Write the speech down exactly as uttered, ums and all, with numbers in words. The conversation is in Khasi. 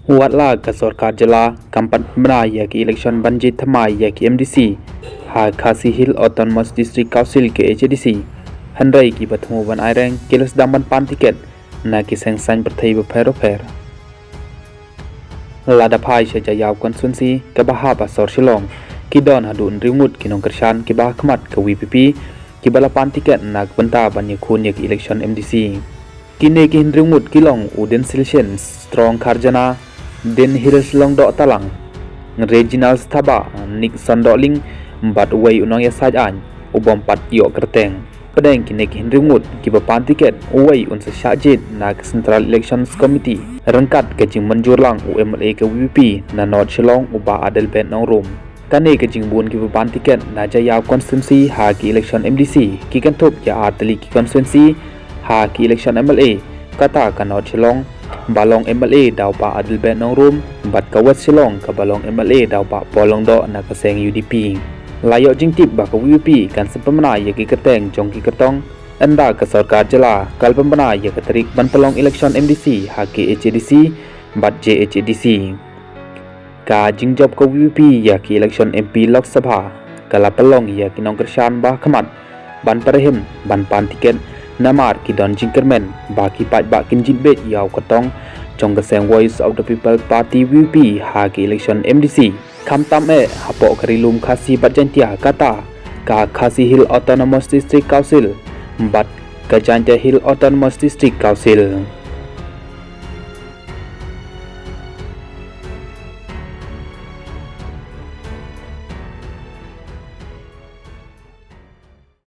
Watla ka sorkar jylla kam pat pynbna ïa ki election ban jied thymmai ïa ki M D C ha Khasi Hills Autonomous District Council, K H A D C, hynrei kiba thmu ban ai reng ki la sdang ban pan tiket na ki seng saiñ pyrthei bapher bapher. Lada phai sha Jaïaw constituency kaba hap ha sor Shillong, ki don haduh hynriew ngut ki nongkyrshan kiba ha khmat ka V P P kiba la pan tiket na ka bynta ban ïakhun ïa ki election M D C. Kine ki hynriew ngut ki long u Dinsilshin Strong Kharjana, Dinhills Lyngdoh Talang, Reginald Thabah, Nixon Dohling bad uwei u nongïasaid aiñ u bym pat ïoh kyrteng. Pdeng kine ki hynriew ngut kiba pan tiket, uwei un sa shah jied na ka Central Elections Committee ryngkat ka jingmynjur lang u M L A ka V P P na North Shillong, u Bah Adelbert Nongrum. Kane ka jingbun kiba pan tiket na Jaïaw constituency ha ki election M D C ki kynthup ïa ar tylli ki constituency ha ki election M L A, kata ka North Shillong ba long M L A da u Bah Adelbert Nongrum bad ka West Shillong kaba long M L A da u Bah Paul Lyngdoh na ka seng U D P. La ïoh jingtip ba ka V P P kan sa pynbna ïa ki kyrteng jong ki kyrtong, ynda ka sorkar jylla ka la pynbna ïa ka tarik ban pynlong election M D C ha K H A D C bad J H A D C. Ka jingjop ka V P P ïa ki election M P Lok Sabha ka la pynlong ïa ki nongkyrshan ba ha khmat ban pyrshah ban pan tiket, namar ki don jingkyrmen ba ki paidbah kin jied beit ïa u kyrtong jong ka seng Voice of the People Party, V P P, ha ki election M D C, khamtam eh hapoh ka Ri Lum Khasi bad Jaintia, kata ka Khasi Hills Autonomous District Council bad ka Jaintia Hills Autonomous District Council.